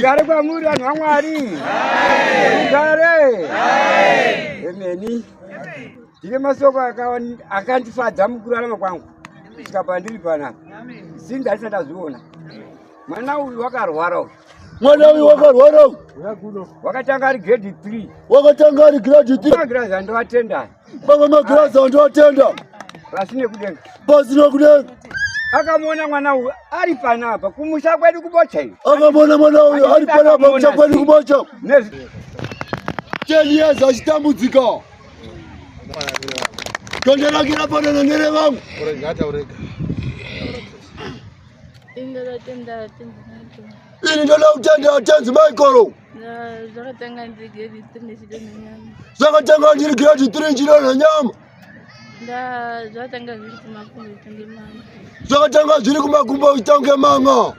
Gare kwamuri vanhu vaMwari. Gare. Emeni. Ndine masoko akandifadza mukurarama kwangu kusvika pandiri panapa. Sinzi handisati ndazviona. Mwana uyu wakarwara uyu. Mwana uyu wakarwara uyu. Wakatanga ari grade 3. Wakatanga ari grade 3. Magirazi andoatenda. Baba magirazi andoatenda. Pasi nekudenga. Pasi nekudenga. Akamuona mwana uyu ari panapa kumusha kwedu kubocha iyo. Akamuona mwana uyu ari panapa kumusha kwedu kubocha. 10 years achitambudzika. Donde rake rafanana nerevangu. Ini ndoda kutenda Tenzi Michael. Zvakatanga ndiri grade 3 ndichidonha nyama. Zvakatanga ndiri grade 3 ndichidonha nyama. Zvakatanga zviri kumakumbo kutange manga. Zvakatanga zviri kumakumbo kutange manga.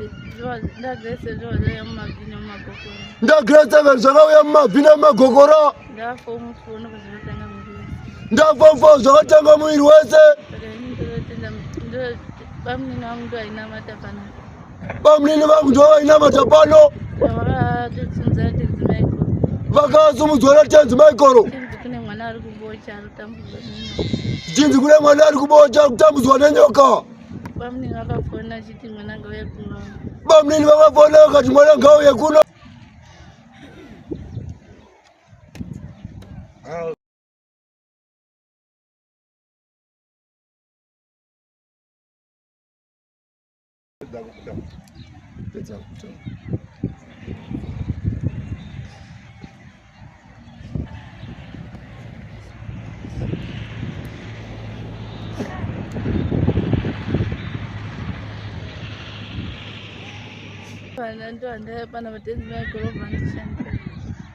Ndagrade 7 zvakauya mumabvi nemumagokora. Ndagrade 7 zvakauya mumabvi nemumagokora. Ndaform 4 ndozvatanga muviri wese. Ndaform 4 zvakatanga muviri wese. Saka ini ndinotenda bamunini vangu ndo ainamata pano. Bamunini vangu ndo vainamata pano. Vakasumudzwa naTenzi Michael. Kune mwana ari kubocha ari kutambudzwa nenyoka. Chinzi kune mwana ari kubocha ari kutambudzwa nenyoka. Bamunini vakafona achiti mwana ngauye kuno. Bamunini vakafona vakati mwana ngauye kuno.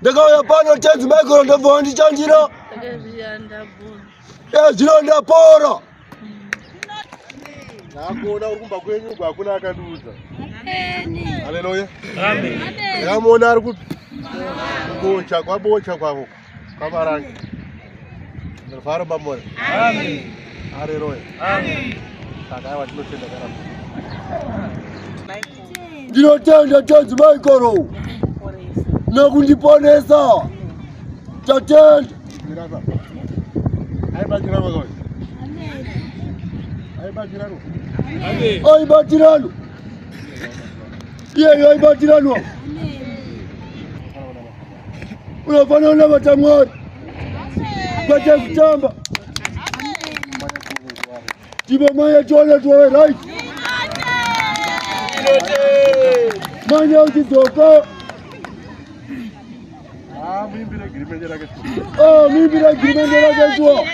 Ndakauya pano Tenzi Michael ndobva wandichandira. Zvino ndapora. Ndakuona uri kumba kwenyu uko hakuna akandiudza. Haleluya. Amen. Ndamuona ari kupi? Kubocha kwabocha kwavo kwamarange. Ndinofara bamona. Amen. Haleluya. Amen. Saka aiwa tinotenda kana. Ndinotenda Tenzi Michael nekundiponesa. Tatenda. Aibatirano. Iyeyo aibatirano. Unofanira kunamata Mwari kwete kutamba. Tibo manya tione tuwe right. Manya uchidzoka. Ah, muimbire agreement rake. Ah, muimbire agreement rake shuwa.